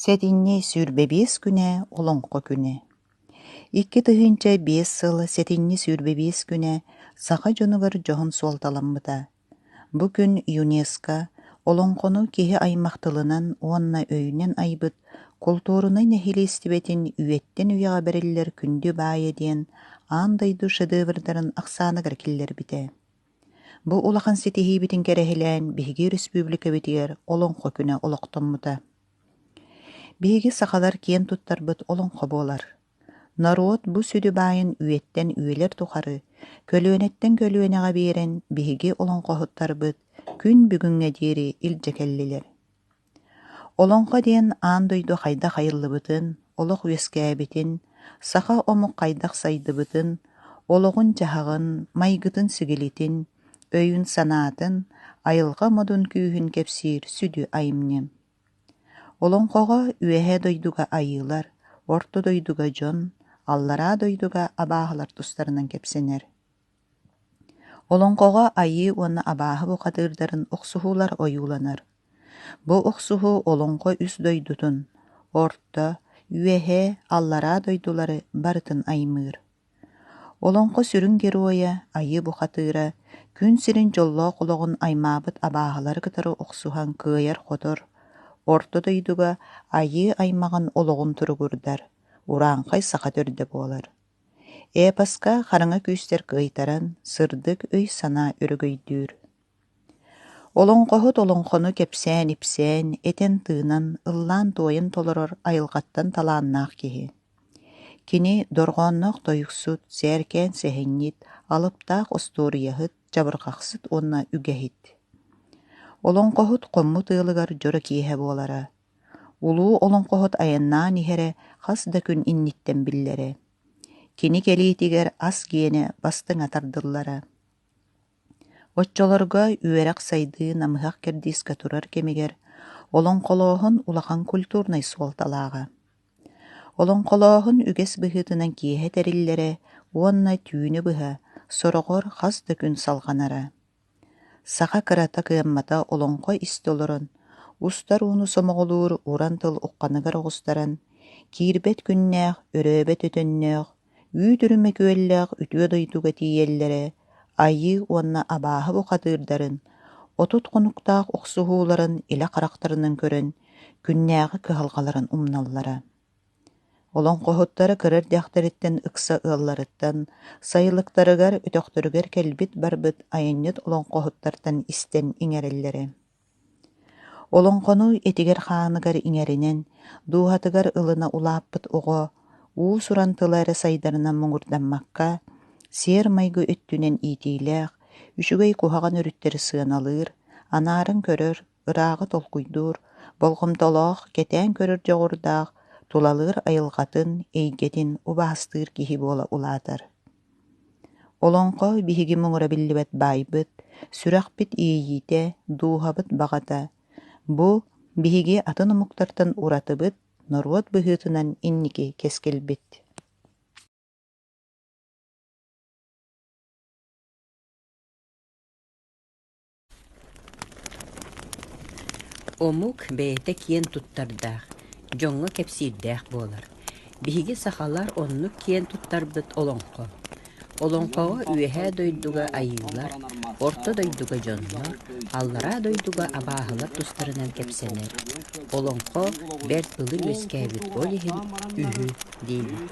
Сэтинньи 25 күнэ Олоҥхо күнэ. 2005 сыл сэтинньи 25 күнэ саха дьонугар дьоһун суолталаммыта. Бу күн ЮНЕСКО олоҥхону киһи аймах тылынан уонна өйүнэн айбыт култуурунай нэһилиэстибэтин үйэттэн үйэҕэ бэриллэр күндү баайа диэн аан дойду шедеврдарын ахсааныгар киллэрбитэ. Бу улахан ситиһиибитин кэрэһилээн биһиги өрөспүүбүлүкэбитигэр Олоҥхо күнэ олохтоммута. Биһиги сахалар киэн туттарбыт олоҥхо буолар. Норуот бу сүдү баайын үйэттэн үйэлэр тухары, көлүөнэттэн көлүөнэҕэ биэрэн биһиги олоҥхоһуттарбыт күн бүгүҥҥэ диэри илдьэ кэллилэр. Олоҥхо диэн аан дойду хайдах айыллыбытын, олох үөскээбитин, саха омук хайдах сайдыбытын, олоҕун-дьаһаҕын, майгытын-сигилитин, өйүн-санаатын, айылҕа модун күүһүн кэпсиир сүдү айымньы. Олоҥхоҕо Үөһээ дойдуга айыылар, Орто дойдуга дьон, Аллараа дойдуга абааһылар тустарынан кэпсэнэр. Олоҥхоҕо айыы уонна абааһы бухатыырдарын охсуһуулар ойууланар. Бу охсуһуу олоҥхо үс дойдутун – Орто, Үөһээ, Аллараа дойдулары барытын аймыыр. Олоҥхо сүрүн геройа, айыы бухатыыра, күн сирин дьоллоох олоҕун аймаабыт абааһылары кытары охсуһан кыайар-хотор, Орто дойдуга айыы аймаҕын олоҕун туругурдар, урааҥхай саха төрдө буолар. Эпоска хараҥа күүстэр кыайтаран, сырдык өй-санаа өрөгөйдүүр. Олоҥхоһут олоҥхону кэпсээн-ипсээн, этэн-тыынан, ыллаан-туойан толорор айылҕаттан талааннаах киһи. Кини дорҕоонноох тойуксут, сээркээн сэһэнньит, алыптаах остуоруйаһыт, чабырҕахсыт уонна үгэһит. Олоҥхоһут хоммут ыалыгар дьоро киэһэ буолара. Улуу олоҥхоһут айаннаан иһэрэ хас да күн инниттэн биллэрэ. Кини кэлиитигэр ас гиэнэ бастыҥа тардыллара. Оччолорго үөрэх-сайдыы намыһах кэрдиискэ турар кэмигэр олоҥхолооһун улахан культурнай суолталааҕа. Олоҥхолооһун үгэс быһыытынан киэһэ тэриллэрэ уонна түүнү быһа, сороҕор хас да күн салҕанара. Саха кырата кыаммата олоҥхо истэ олорон, устар ууну сомоҕолуур уран тыл ухханыгар оҕустаран, киирбэт күннээх, өрөөбөт өтөннөөх, үүт үрүмэ күөллээх үтүө дойдуга тиийэллэрэ айыы уонна абааһы бухатыырдарын, 30 хонуктаах охсуһууларын илэ харахтарынан көрөн, күннээҕи кыһалҕаларын умналлара. Олоҥхоһуттара кыра эрдэхтэриттэн ыкса ыалларыттан, сайылыктарыгар, өтөхтөрүгэр кэлбит-барбыт айанньыт олоҥхоһуттартан истэн иҥэрэллэрэ. Олоҥхону этигэр-хааныгар иҥэринэн, дууһатыгар ылына улааппыт оҕо уус-уран тыла эрэ сайдарынан муҥурдаммакка, сиэр-майгы өттүнэн иитиилээх, үчүгэй куһаҕан өрүттэри сыаналыыр, анааран көрөр, ырааҕы толкуйдуур, болҕомтолоох, кэтээн көрөр дьоҕурдаах, тулалыыр айылҕатын, эйгэтин убаастыыр киһи буола улаатар. Олоҥхо биһиги муҥура биллибэт баайбыт, сүрэхпит иэйиитэ, дууһабыт баҕата. Бу биһиги атын омуктартан уратыбыт, норуот быһыытынан инники кэскилбит. Омук бэйэтэ киэн туттардаах, дьоҥҥо кэпсиирдээх буолар. Биһиги сахалар оннук киэн туттарбыт олоҥхо. Олоҥхоҕо Үөһээ дойдуга айыылар, Орто дойдуга дьоннор, Аллараа дойдуга абааһылар тустарынан кэпсэнэр. Олоҥхо бэрт былыр үөскээбит, ол иһин үһү диибит.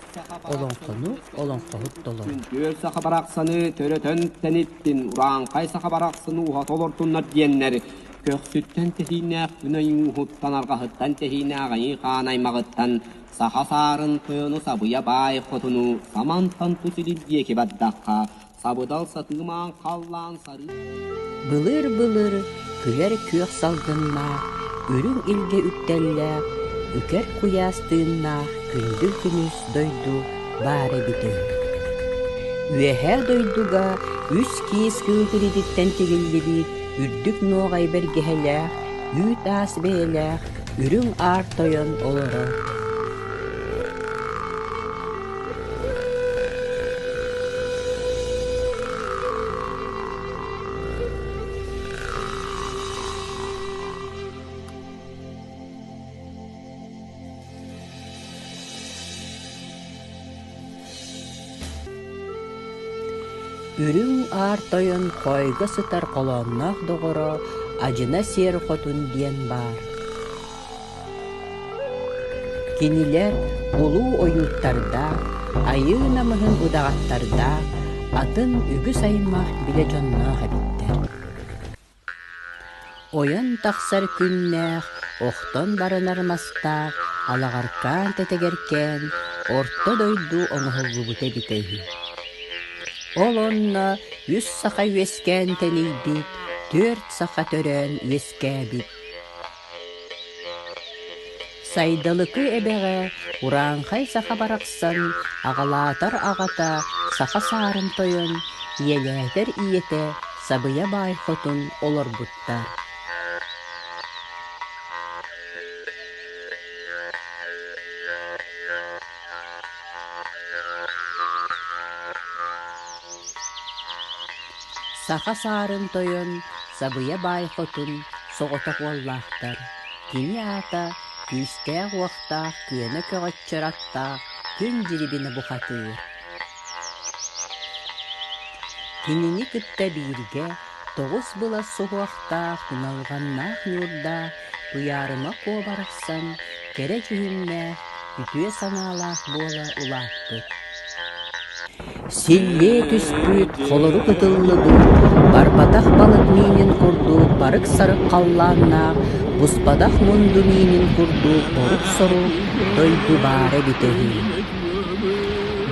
Олоҥхону олоҥхоһут толорор. Күндүөл саха барахсаны төрөтөн тэниттин, урааҥхай саха барахсаны уһата олортуннар диэннэр көхсүттэн тэһииннээх күн айыҥууһуттан, арҕаһыттан тэһииннээх айыы хаан аймаҕыттан саха саарын тойону сабыйа баай хотуну самантан тус илин диэки бардахха сабыдал сатыымаан халлаан сарыы Былыр-былыр күлэр күөх салгыннаах, үрүҥ илгэ үктэллээх, үкэр куйаас тыыннаах күндүл күнүс дойду баар эбитэ үһү. Үөһээ дойдуга үс киис кыыл тириититтэн тигиллибит үрдүк нуоҕай бэргэһэлээх, үүт-аас бэйэлээх үрүҥ аар тойон олорор. Үрүҥ Аар Тойон хоойго сытар холоонноох доҕоро Адьына Сиэр Хотун диэн баар. Кинилэр улуу ойууттардаах, айыы намыһын удаҕаттардаах, атын үгүс аймах билэ дьонноох эбиттэр. Ойон тахсар күннээх, охтон барынар мастаах, алаҕаркаан тэтэгэркээн орто дойду оҥоһуллубута эбитэ үһү. Ол онно үс саха үөскээн тэнийбит, түөрт саха төрөөн үөскээбит. Сайдалыкы эбэҕэ урааҥхай саха барахсан аҕалаатар аҕата саха саарын тойон, ийэлээтэр ийэтэ Сабыйа Баай Хотун олорбуттар. Саха саарын тойон Сабыйа Баай Хотун соҕотох уоллаахтар. Кини аата күүстээх-уохтаах күөнэ көҕөччөр аттаах Күн Дьирибинэ бухатыыр. Кинини кытта бииргэ тоҕус былас суһуохтаах туналҕаннаах ньуурдаах Туйаарыма Куо барахсан кэрэ дьүһүннээх, үтүө санаалаах буола улааппыт. Силлиэ түспүт, холорук ытыллыбыт, барбатах балык миинин курдук барык-сарык халлааннаах, буспатах мунду миинин курдук борук-сорук дойду баара эбитэ үһү.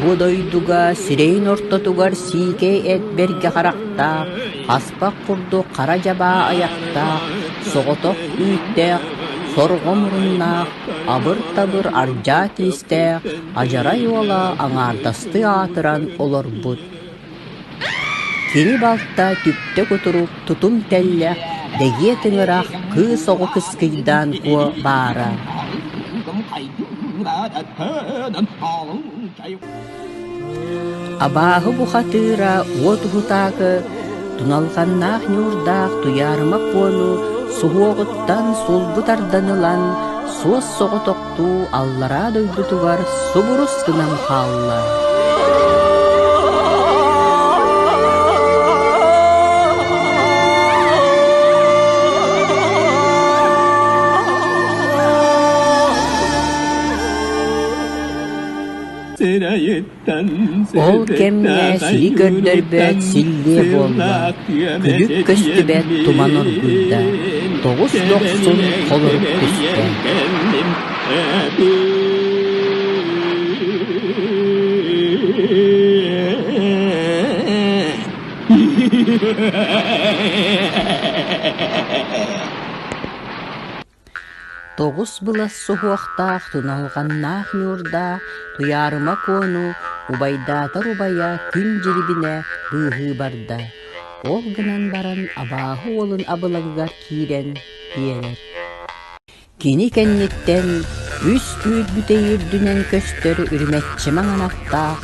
Бу дойдуга сирэйин ортотугар сиикэй эт бэргэ харахтаах, хаспах курдук хара дьабаа айахтаах, соҕотох үүттээх, сорҕо муруннаах, абыр-табыр ардьаа тиистээх Адьарай уола аҥаардастыы аатыран олорбут. Кини балта түптэ кутурук тутум тэллэх, дэгиэ тыҥырах кыыс оҕо кыскыйдаан куо баара. Абааһы бухатыыра уот уһутаакы туналҕаннаах ньуурдаах Туйаарыма Куону суһуоҕуттан сулбу тардан ылан суос соҕотохтуу аллараа дойдутугар субурус гынан хаалла. Ол кэмҥэ сири көрдөрбөт силлиэ буолла, күлүк көстүбэт туман оргуйда, тоҕус дохсун холорук түстэ. Тоҕус былас суһуохтаах, туналҕаннаах ньуурдаах Туйаарыма Куону убайдаатар убайа Күн Дьирибинэ быыһыы барда. Ол гынан баран абааһы уолун абылаҥыгар киирэн биэрэр. Кини кэнниттэн үс үүт бүтэй үрдүнэн көстөр үрүмэччи маҥан аттаах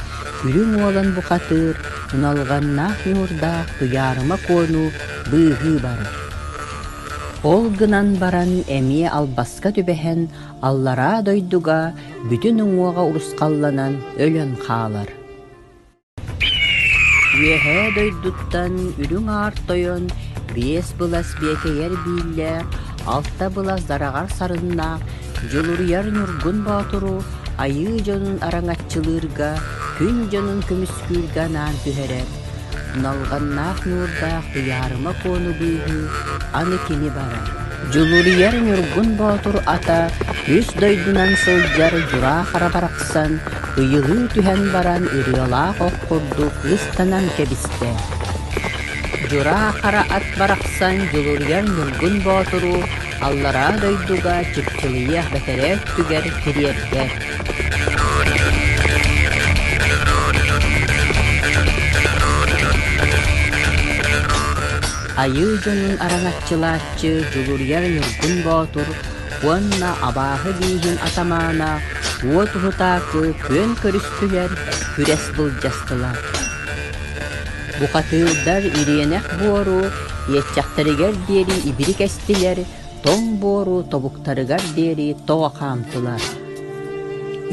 Үрүҥ Уолан бухатыыр туналҕаннаах ньуурдаах Туйаарыма Куону быыһыы барар. Ол гынан баран эмиэ албаска түбэһэн аллараа дойдуга бүтүн уҥуоҕа урусхалланан өлөн хаалар. Үөһээ дойдуттан Үрүҥ Аар Тойон биэс былас биэкэйэр бииллээх, алта былас дараҕар сарыннаах Дьулуруйар Ньургун Боотуру айыы дьонун араҥаччылыырга, күн дьонун көмүскүүргэ анаан түһэрэр. Налҕаннаах ньуурдаах Туйаарыма Куону быыһыы аны кини барар. Дьулуруйар Ньургун Боотур ата үс дойдунан сылдьар Дьураа Хара барахсан ыйылыы түһэн баран ырыалаах ох курдук ыстанан кэбистэ. Дьураа Хара ат барахсан Дьулуруйар Ньургун Боотуру аллараа дойдуга чыпчылыйыах бэтэрээ өттүгэр тириэрдэ. Айыы дьонун араҥаччылааччы Дьулуруйар Ньургун Боотур уонна абааһы бииһин атамаана уот уһутаакы күөн көрүстүлэр, күрэс былдьастылар. Бухатыырдар ириэнэх буору иэччэхтэригэр диэри ибири кэстилэр, тоҥ буору тобуктарыгар диэри тоҕо хаамтылар.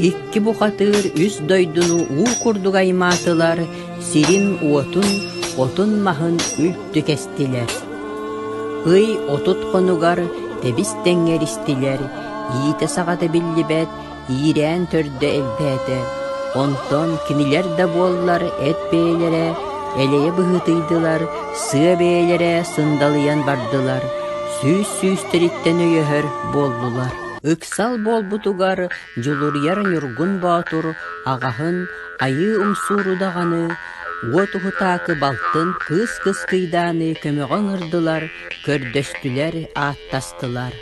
Икки бухатыыр үс дойдуну уу курдук аймаатылар, сирин-уотун, отун-маһын үлтү кэстилэр. Ый 30 хонугар тэбис-тэҥҥэ эристилэр, иитэ-саҕата биллибэт иирээн төрдө элбээтэ. Онтон кинилэр да буоллар эт бэйэлэрэ элэйэ быһыытыйдылар, сыа бэйэлэрэ сындалыйан бардылар, сүүс сүүстэриттэн өйөһөр буоллулар. Ыксал буолбутугар Дьулуруйар Ньургун Боотур аҕаһын Айыы Умсууру даҕаны, Уот Уһутаакы балтын Кыыс Кыскыйдааны көмөҕө ыҥырдылар, көрдөстүлэр, ааттастылар.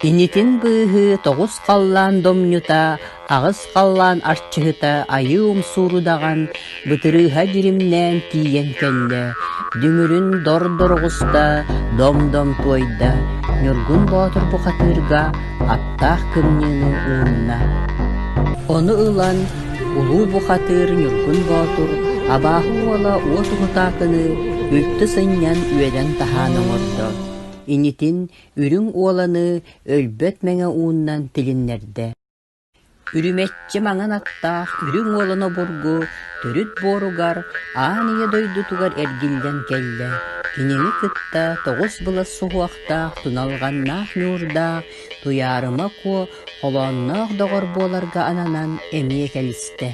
Инитин быыһыы тоҕус халлаан домньута, аҕыс халлаан арчыһыта Айыы Умсууру даҕан бытырыыһа дьиримнээн тиийэн кэллэ, дүҥүрүн дор-дор оҕуста, дом-дом туойда, Ньургун Боотур бухатыырга аттаах кымньыыны уунна. Ону ылан улуу бухатыыр Ньургун Боотур абааһы уола Уот Уһутаакыны үлтү сынньан үөдэн таһаан оҥордо. Инитин Үрүҥ Уоланы өлбөт мэҥэ ууннан тилиннэрдэ. Үрүмэччи маҥан аттаах Үрүҥ Уолан обургу төрүт буоругар аан ийэ дойдутугар эргиллэн кэллэ. Кинини кытта тоҕус былас суһуохтаах туналҕаннаах ньуурдаах Туйаарыма Куо холоонноох доҕор буоларга ананан эмиэ кэлистэ.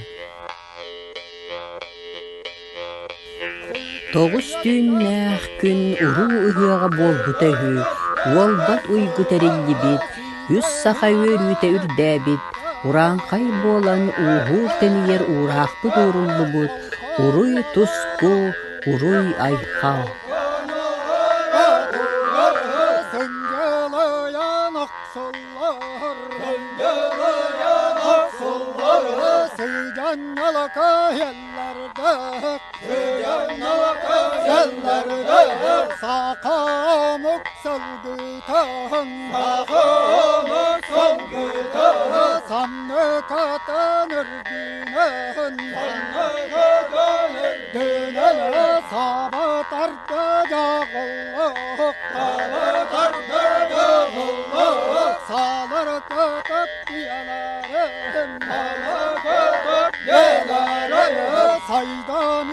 Тоҕус түүннээх күн уруу ыһыаҕа буолбута үһү, уолбат уйгу тэриллибит, үс саха үөрүүтэ үрдээбит, урааҥхай буолан ууһуур-тэнийэр уураахпыт ууруллубут, уруй-туску, уруй-айхал. Сайдан